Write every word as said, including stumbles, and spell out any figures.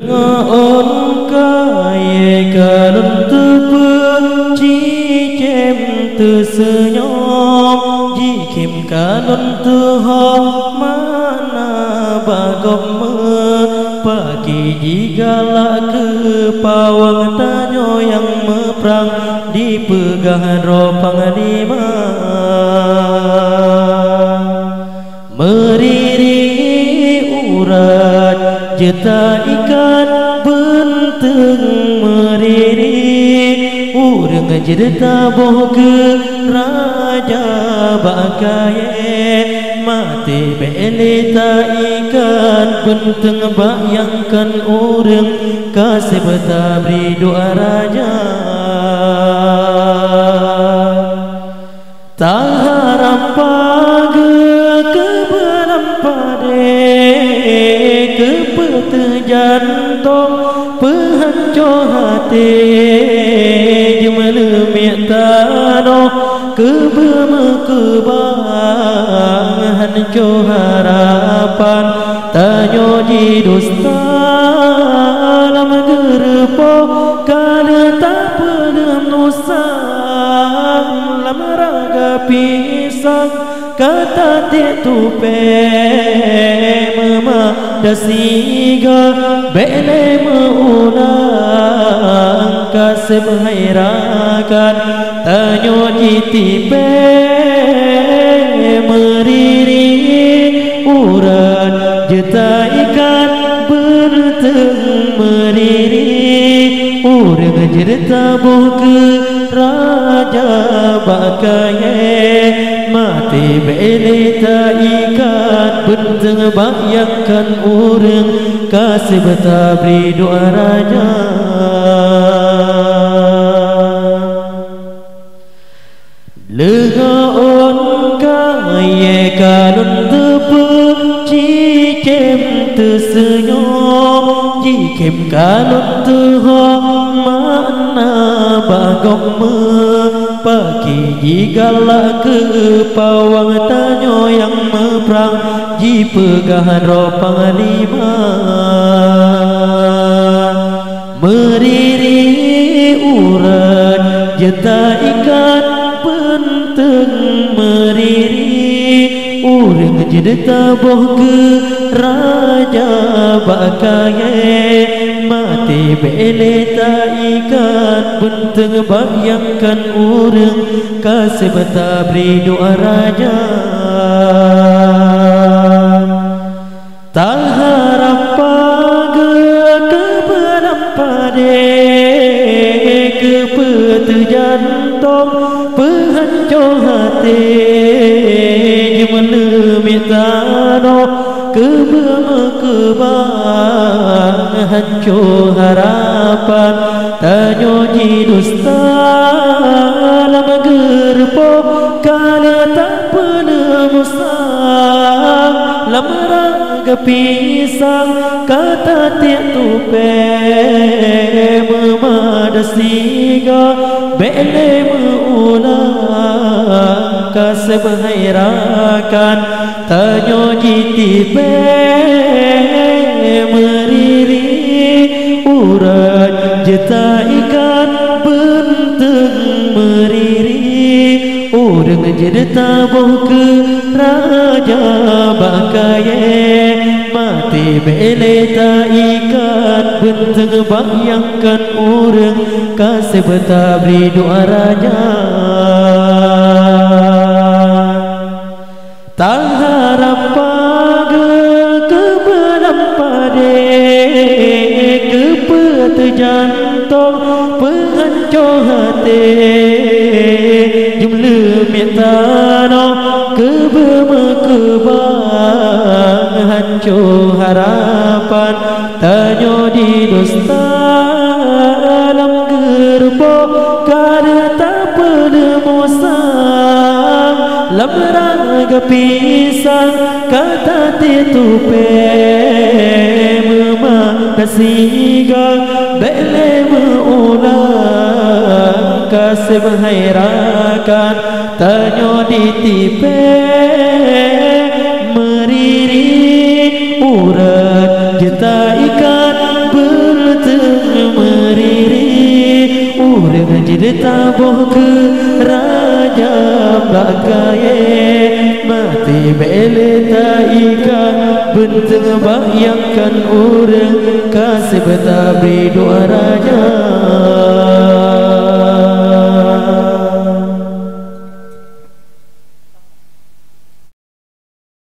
Ngon kayée ka lôn teupeu, cicém teuseunyom, jikhém ka lôn teuhom, mana bagom meu, paki jigalak keu pawang tanyoe nyang meuprang dipeugah droe panglima. Meuriri urat jeuet taikat beunteueng meuriri, ureuëng jeuet taboh keu raja bak kayée. Maté bék lé taikat beunteueng bak nyang kon ureuëng, ka seb tabri dua raja. Taharap pageue keu beulam padé, keu peuteuh jantong, peuhanco até, jeumeuleumiek tanoh, keu beumeukeubang hanco harapan. Tanyoe jidusta lam geureupoh, ka lheueh tapeuleueh musang lam raga pisang, ka tatiek tupée meumada siga, bék lé meu-ulang ka seb hai rakan. Tanyoe jitipée meuriri, urat jeuet taikat beunteueng meuriri, ureuëng jeuet taboh keu raja bak kayée. Maté bék lé taikat beunteueng bak nyang kon ureuëng, ka seb tabri dua raja. Leungon kayée ka lôn teupeu, cicém teuseunyom, jikhém ka lôn teuhom, mana bagom meu, paki jigalak keu pawang tanyoe nyang meuprang, jipeugah droe panglima. Meuriri urat jeuet taikat beunteueng meuriri, ureuëng jeuet taboh keu raja bak kayée. Maté bék lé taikat beunteueng bak nyang kon ureuëng, ka seb tabri dua raja. Taharap pageue keu beulam padé, keu peuteuh jantong, peuhanco até, jeumeuleumiek tanoh, keu beumeukeubang hanco harapan. Tanyoe jidusta lam geureupoh, ka lheueh tapeuleueh musang lam raga pisang, ka tatiek tupée meumada siga, bék lé meu-ulang ka seb hai rakan. Tanyoe jitipée meuriri, urat jeuet taikat beunteueng meuriri, ureuëng jeuet taboh keu raja bak kayée. Maté bék lé taikat beunteueng bak nyang kon ureuëng, ka seb tabri dua raja. Taharap pageue keu beulam padé, keu peuteuh jantong, peuhanco até, jeumeuleumiek tanoh, keu beumeukeubang hanco harapan. Tanyoe jidusta lam geureupoh, ka lheueh tapeuleueh musang lam raga pisang, ka tatiek tupée meumada siga, bék lé meu-ulang ka seb hai rakan. Tanyoe jitipée meuriri, urat jeuet taikat Jeuet taboh keu raja bak kayée, maté bék lé taika, beunteueng bak nyang kan ureuëng, ka seubeutabi dua raja.